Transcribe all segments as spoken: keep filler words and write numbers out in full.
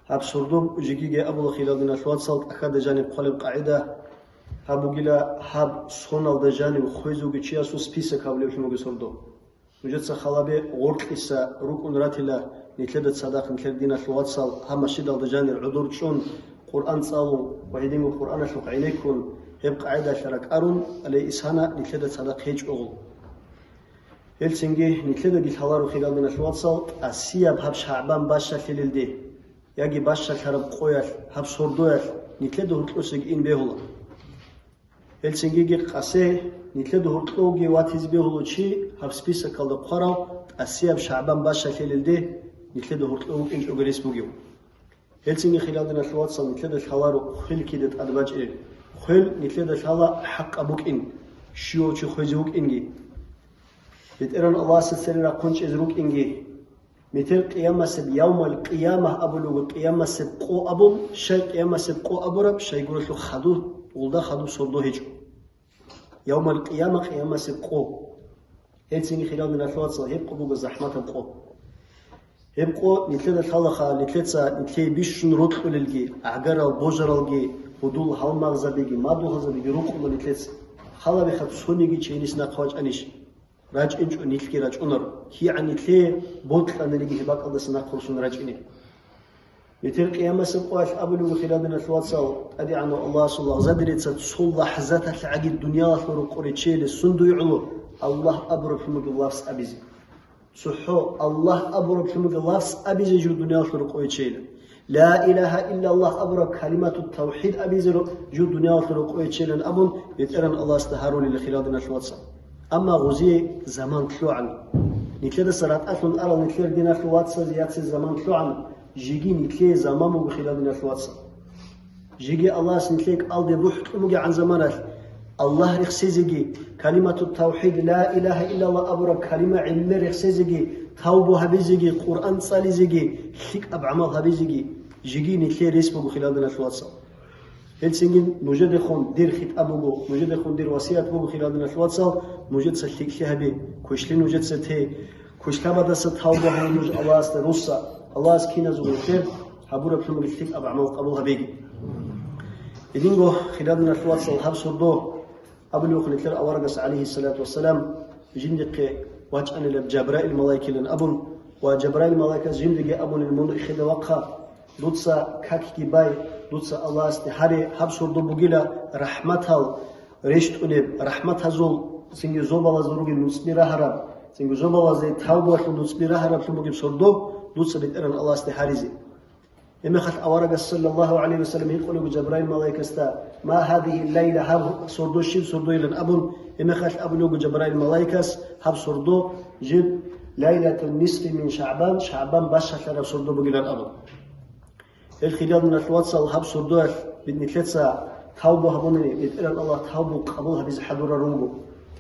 Гьаб сордо жигиги абула, хирал диналъул вацал, тӀахьазда жаниб хъвалеб къагӀида гьаб бугила, гьаб соналда жанив хвезуги чиясул список гьабулеблъун буго сордо. Нужеца халабе гъоркьиса рукӀун ратила, нилъеда цадахъ нилъер диналъул вацал гьаб масжидалда жанир гӀодор чӀун, Къуръан цӀалун ва гьединго Къуръаналъухъ гӀенеккун, гьеб къагӀидалъа ракӀарун, алейхиссалам, нилъеда цадахъ гьечӀого. Гьелцинги нилъедаги лъаларо, хирал диналъул вацал, тӀасияб гьаб ШагӀбан бащалъилелде, яги бащалъараб къоялъ, гьаб сордоялъ нилъеда гьоркьосеги ин бегьула. Гьелцингиги къасе, нилъеда гьоркьовги ватизе бегьулев чи гьаб списокалда хъварав, тӀасияб ШагӀбан бащалъилелде нилъеда гьоркьов вукӀинчӀого рес бугев. Гьелцинги, хирал диналъул вацал, нилъеда лъаларо хвел кида тӀадбачӀи. Хвел нилъеда лъала хӀакъаб букӀин, щивав чи хвезе вукӀинги, БетӀеран Аллагьасда цере рахъун чӀезе рукӀинги. Метер къиямасеб, явмал къиямагь абулев вуго, къиямасеб къо абун, щай къиямасеб къо абураб, щайгурелъул хадуб, гъулда хадуб сордо гьечӀо. Явмал къияма, къиямасеб къо. Гьелцинги, хирал диналъул вацал, гьеб къо буго захӀматаб къо. Гьеб къо нилъеда лъалаха, нилъеца нилъее бищун рокьулелги, гӀагарал божаралги, гьудул гьалмагъзабиги, мадугьалзабиги рукъула нилъеца. Халабиха цониги чи гьениса нахъ вачӀанищ? РачӀинчӀо, нилъги рачӀунаро. КигӀан нилъее бокьананиги гьеб бакӀалдаса нахъ руссун рачӀине. Метер къиямасеб къоялъ абулев вуго, хирал диналъул вацал, ТӀадегӀанав Аллагьасул лагъзадерица цо лахӀзаталъ гӀаги дуниялалъул рокъов реччейилан сундуй гӀоло Аллагь абураб лъумаги лафс абизе. ЦохӀо Аллагь абураб лъумаги лафс абизе жив дуниялалъул рокъов реччейилан. Ла илагьа иллаллагь абураб калимату тавхӀид абизе ро-, жив дуниялалъул рокъов реччейилан абун, БетӀеран Аллагьасда гьарулила, хирал диналъул вацал. Амма гъозие заман лъугӀана. Нилъедаса ратӀалъун арал нилъер диналъул вацазе яцазе заман лъугӀана, жеги нилъее заман буго, хирал диналъул вацал. Жеги Аллагьас нилъее кӀалдиб рухӀ кьун бугегӀан заманалъ, Аллагь рехсезеги, калимату тавхӀид, ла илагьа иллаллагь абураб калима гӀемер рехсезеги, тавбу гьабизеги, Къуръан цӀализеги, лъикӀаб гӀамал гьабизеги, жеги нилъее рес буго, хирал диналъул вацал. Гьелцинги нужедехун дир хитӀаб буго, нужедехун дир васият буго, хирал диналъул вацал, нужеца лъикӀлъи гьабе, квешлъи нужеца те, квешлъабаздаса тавбу гьабе нуж Аллагьасда русса, Аллагьас киназул нилъер гьабураб лъумаги лъикӀаб гӀамал къабул гьабеги. Гьединго, хирал диналъул вацал, гьаб сордо абулев вуго нилъер аварагас, гӀалайгьиссалату вассалам, жиндихъе вачӀанилан Жабраил малайкилан абун, ва Жабраил малайкас жиндиеги абунила: мун эхеде вахъа, дуца какги бай, дуца Аллагьасде гьаре, гьаб сордо бугила рахӀматал рещтӀунеб, рахӀматазул цинги зобалазда ругел нуцӀби рагьараб, цинги зобалазда тавбуялъул нуцӀби рагьараблъун бугеб сордо дуца БетӀеран Аллагьасде гьаризе. Гьебмехалъ аварагас, саллаллагьу гӀалайгьи ва саллам, гьикъулего Жабраил малайкасда: ма гьадигьи лайла, гьаб сордо щиб сордойилан абун, гьебмехалъ абулего Жабраил малайкас: гьаб сордо жиб лайлатун нисфи мин ШагӀбан, ШагӀбан бащалъараб сордо бугилан абун. Гьел, хирал диналъул вацал, гьаб сордоялъ нилъеца тавбу гьабунани, БетӀеран Аллагь тавбу къабул гьабизе хӀадурал руго.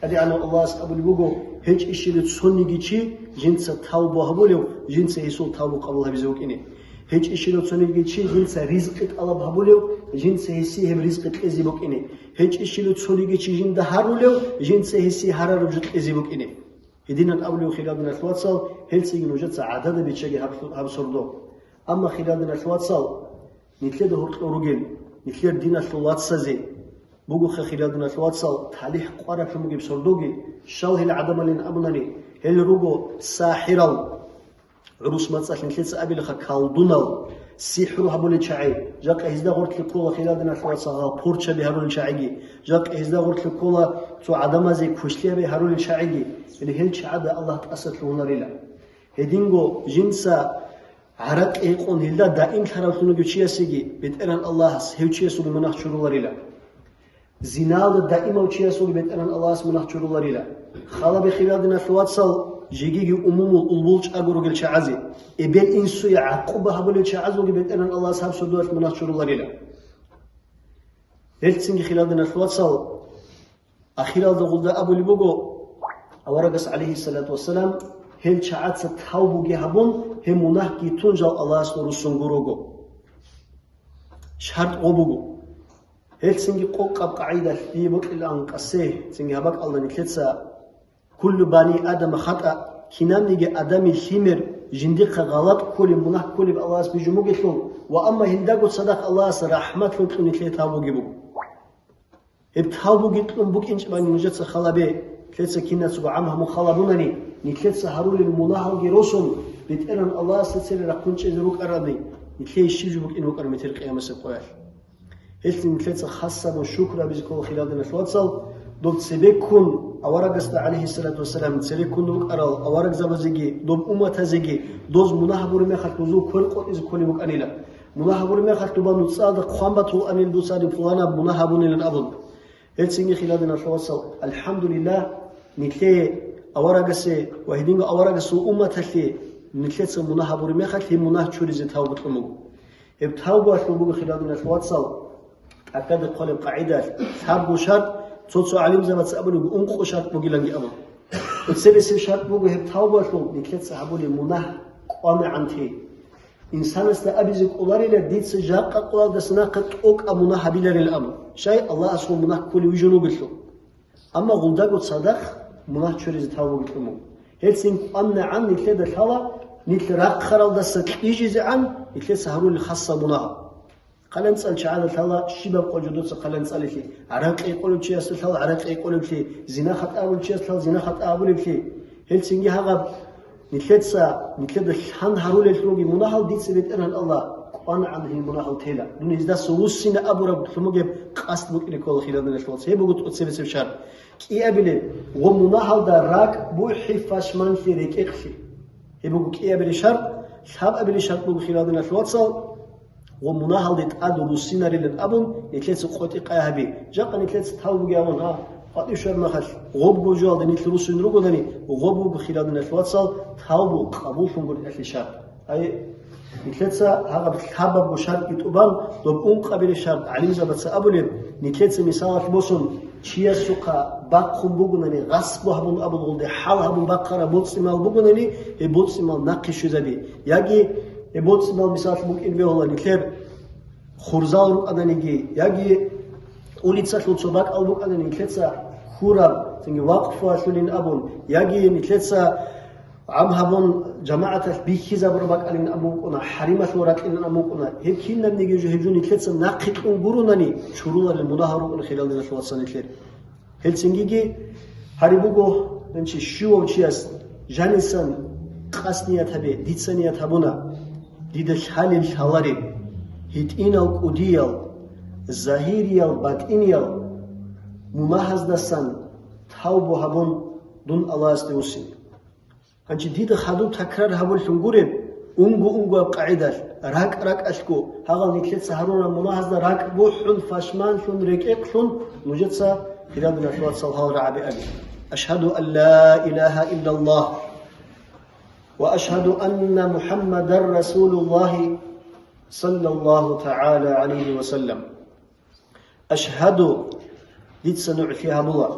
ТӀадегӀанав Аллагьас абулеб буго: гьечӀищила цониги чи жинца тавбу гьабулев, жинца гьесул тавбу къабул гьабизе вукӀине. ГьечӀищила цониги чи жинца ризкъи тӀалаб гьабулев, жинца гьесие гьеб ризкъи кьезе букӀине. ГьечӀищила цониги чи жинда гьарулев, жинца гьесие гьарараб жо кьезе букӀине. Гьединан абулев, хирал диналъул вацал, гьелцинги нужеца гӀадада биччаги гьаб, гьаб сордо. Амма, хирал диналъул вацал, нилъеда гьоркьор ругел, нилъер диналъул вацазе бугоха, хирал диналъул вацал, талихӀ къвараблъун бугеб сордоги, щал гьел гӀадамалин абунани, гьел руго сахӀирал, гӀурус мацӀалъ нилъеца абилаха, колдунал, сихӀру гьабулел чагӀи, жакъа гьезда гъорлъе ккола, хирал диналъул вацал, гъал порчаби гьарулел чагӀиги, жакъа гьезда гъорлъе ккола цо гӀадамазе квешлъи гьаби гьарулел чагӀиги, гьел, гьел чагӀазда Аллагь тӀаса лъугьунарила. Гьединго жинца гӀаракь гьекъон гьелда даимлъаравлъун вугев чиясеги БетӀеран Аллагьас гьев чиясулги мунагь чуруларила. Зиналда даимав чиясулги БетӀеран Аллагьас мунагь чуруларила. Халабе, хирал диналъул вацал, жегиги умумул улбул чӀаго ругел чагӀазе, эбел-инсуе гӀакъуба гьабулел чагӀазулги БетӀеран Аллагьас гьаб сордоялъ мунагь чуруларила. Гьелцинги, хирал диналъул вацал, ахиралда гъулда абулеб буго, аварагас, гӀалайгьиссалату вассалам, гьел чагӀаца тавбуги гьабун, гьеб мунагьги тун жал Аллагьасул руссун гурого. ШартӀ гъо буго. Гьелцинги къокъаб къагӀидалъ дие бокьилаан къасе, цинги гьаб бакӀалда нилъеца: куллу бани Адама хатӀа, кинабниги Адамил лъимер жиндихъа гъалатӀ кколеб, мунагь кколеб Аллагьас бижун бугелъул, ва амма гьелдаго цадахъ Аллагьас рахӀматлъун кьун нилъее тавбуги буго. Гьеб тавбуги кьун букӀинчӀебани нужеца халабе, нилъеца кинацаго гӀамгьа мун халабунани, нилъеца гьарулел мунагьалги росун, БетӀергьан Аллагьасда цере рахъун чӀезе рукӀарабни, нилъее щиб жо букӀин букӀараб метер къиямасеб къоялъ. Гьелъин нилъеца хас абун шукр абизе ккола, хирал диналъул вацал, доб цебеккун аварагасда, гӀалайгьиссалату вассалам, цебеккун рукӀарал аварагзабазеги, доб умматазеги, доз мунагь гьабураб мехалъ дозул квер къотӀизе кколеб букӀанила. Мунагь гьабураб мехалъ доба нуцӀалда хъван батуланиги дуца гьадин пуланаб мунагь гьабунилан абун. Гьелцинги, хирал диналъул вацал, алхӀамдулиллагь, нилъее аварагасе ва гьединго аварагасул умматалъе нилъеца мунагь гьабураб мехалъ гьеб мунагь чуризе тавба кьун буго. Гьеб тавбаялъул буго, хирал диналъул вацал, тӀакӀаде кколеб къагӀидалъ лъабго шартӀ, цо-цо гӀалимзабаца абулеб ункъо шартӀ бугиланги абун. Цебесеб шартӀ буго гьеб тавбаялъул нилъеца гьабулеб мунагь кӀванагӀан те. Инсанасда абизе кӀоларила, дица жакъа къоялдаса нахъе тӀокӀаб мунагь гьабиларил абун, щай Аллагьасул мунагь кколев вижун вугелъул. Амма гъулдаго цадахъ мунагь чуризе тавбуги кьун буго. Гьелцин кӀванагӀан нилъеда лъала, нилъ рахъаралдаса кьижизегӀан нилъеца гьарулел хасал мунагь. Хъалан цӀал чагӀазда лъала щибаб къо жо дуца хъалан цӀалеблъи, гӀаракь гьекъолев чиясда лъала гӀаракь гьекъолеблъи, зина хатӀа гьабулев чиясда лъала зина хатӀа гьабулеблъи. Гьелцинги гьагъаб нилъеца, нилъеда лъан гьарулеллъунги мунагьал дица, БетӀергьан Аллагь, кӀванагӀан гьел мунагьал тела. Дун гьездаса вуссина абураб лъумугеб къасд букӀине ккола, хирал диналъул вацал. Гьеб буго тӀоцебесеб шартӀ. КӀиабилеб, гъо мунагьалда ракӀ бухӀи, пашманлъи, рекӀекълъи. Гьеб буго кӀиабилеб шартӀ. Лъабабилеб шартӀ буго, хирал диналъул вацал, гъо мунагьалде тӀаде руссинарилан абун, нилъеца къотӀи-къай гьаби. Жакъа нилъеца тавбуги гьабун, гьа, къватӀив щвараб мехалъ, гъобго жоялда нилъ руссун ругонани, гъоб буго, хирал диналъул вацал, тавбу къабуллъун гурелъи шартӀ. Ай, нилъеца гьаб лъабабго шартӀги тӀубан, доб ункъабилеб шартӀ гӀалимзабаца абулеб, нилъеца мисалалъ босун, чиясухъа бахъун бугонани, гъасбу гьабун абулгъулде хӀал гьабун бахъараб боцӀи-мал бугонани, гьеб боцӀи-мал нахъе щвезаби. Яги гьеб боцӀи-мал мисалалъ букӀин бегьула нилъер хурзал рукӀананиги, яги улицалъул цо бакӀал букӀанани нилъеца хьураб, цинги вакъфу гьалъулин абун, яги нилъеца гӀам гьабун, жамагӀаталъ бихьизабураб бакӀалин абун букӀуна, хӀарималъул ракьилин абун букӀуна. Гьеб кинабниги жо гьеб жо нилъеца нахъе кьун гуронани, чуруларел мунагьал рукӀуна, хирал диналъул вацал, нилъер. Гьелцингиги гьариб буго, гьанчи щивав чияс жанисан къасд ният гьабе, дица ният гьабуна, дида лъалеб лъалареб, гьитӀинал кӀудиял, загьириял батӀиниял мунагьаздасан тавбу гьабун, дун Аллагьасде вуссин. Гьанчи дида хадуб такрар гьабуллъун гуреб, унго-унгояб къагӀидалъ, ракӀ-ракӀалъго, гьагъал нилъеца гьарураб мунагьазда ракӀ бухӀун, пашманлъун, рекӀекълъун, нужеца, хирал диналъул вацал, гьал рагӀаби аби: «Ашгьаду ан ла илагьа иллаллагь ва ашгьаду анна МухӀаммадан расулуллагьи, саллаллагьу тагӀала гӀалайгьи ва саллам». Ашгьаду, дица нугӀлъи гьабула,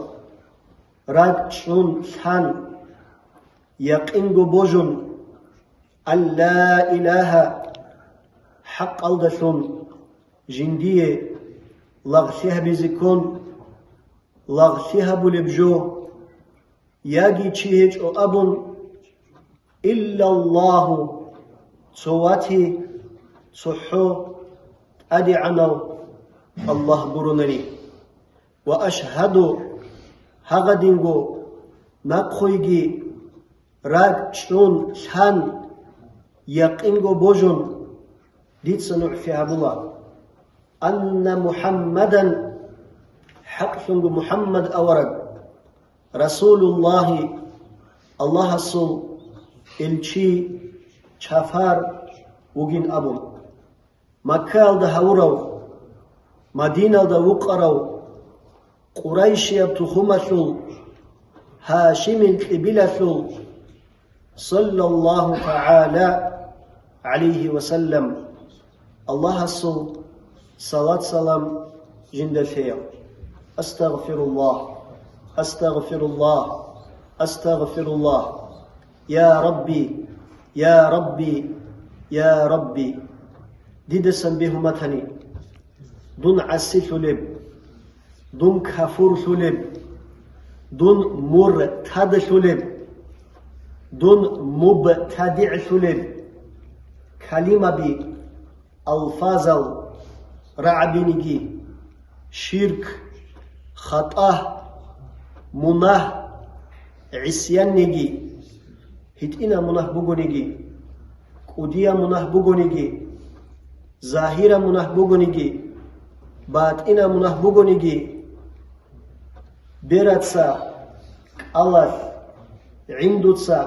ракӀ чӀун лъан, якъинго божун, ан ла илагьа, хӀакъалдалъун жиндие лагълъи гьабизе ккун, лагълъи гьабулеб жо, яги чи гьечӀо абун, иллаллагьу, цо вати, цохӀо, тӀадегӀанав Аллагь гуронани. Ва ашгьаду, гьагъадинго нахъойги ракӀ чӀун лъан, якъинго божун, дица нугӀлъи гьабула, анна МухӀаммадан, хӀакълъунго МухӀаммад авараг, расулуллагьи, Аллагьасул илчи, чапар вугин абун. Маккаялда гьавурав, Мадиналда вукъарав, Къурайшияб тухумалъул, Гьашимил кьибилалъул, саллаллагьу тагӀала гӀалайгьи ва саллам, Аллагьасул салат-салам жинда лъеяв. Астагъфируллагь, астагъфируллагь, астагъфируллагь. Я Рабби, я Рабби, я Рабби! Дидасан бегьун батани, дун гӀасилъулеб, дун кафурлъулеб, дун муртадалъулеб, Дун мубтадигӀлъулел калимаби, алфазал рагӀабиниги, ширк, хатӀа, мунагь, гӀисянниги, гьитӀина мунагь бугониги, кӀудия мунагь бугониги, загьира мунагь бугониги, батӀина мунагь бугониги, бераца, кӀалалъ, гӀиндуца,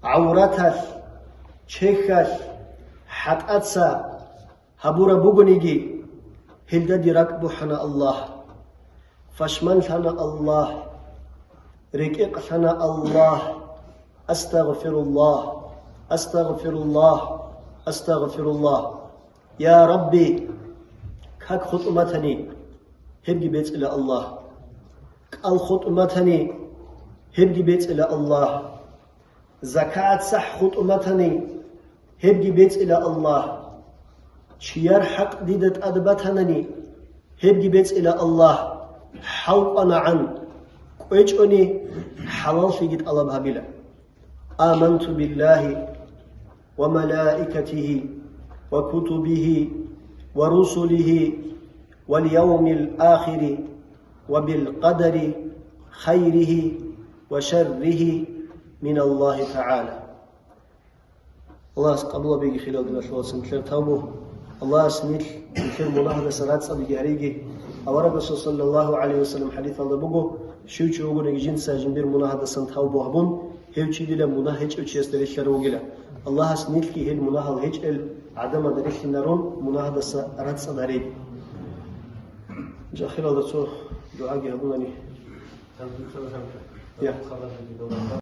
гӀавраталъ, чехьалъ, хӀатӀаца гьабураб бугониги, гьелда дир ракӀ бухӀана Аллагь. Пашманлъана Аллагь, рекӀекълъана Аллагь. Астагъфируллагь, астагъфируллагь, астагъфируллагь. Я Рабби, как хутӀун батани, гьебги бецӀила Аллагь. КӀал хутӀун батани, гьебги бецӀила Аллагь. ЗакагӀат сахӀ хутӀун батани, гьебги бецӀила Аллагь. Чияр хӀакъ дида тӀад батанани, гьебги бецӀила Аллагь. ХӀалкӀванагӀан кӀвечӀони, хӀалаллъиги тӀалаб гьабила. آمنت بالله وملائكته وكتبه ورسله واليوم الآخر وبالقدر خيره وشره من الله تعالى. Аллагьас къабул гьабеги, хириял диналъул вацал, нилъер тавбу. Аллагьас нилъ, нилъер мунагьалдаса рацӀцӀадеги гьареги. Аварагасул саллаллагьу гӀалайгьи вассалам хӀадисалда буго: щив чи вугониги жинца жиндир мунагьалдасан тавбу гьабун, гьев чи дила мунагь гьечӀев чиясда релълъарав вугила. Аллагьас нилъги гьел мунагьал гьечӀел гӀадамазда релълъинарун, мунагьалдаса рацӀцӀад гьареги. Жахиралда цо дугӀаги гьабунани. Я.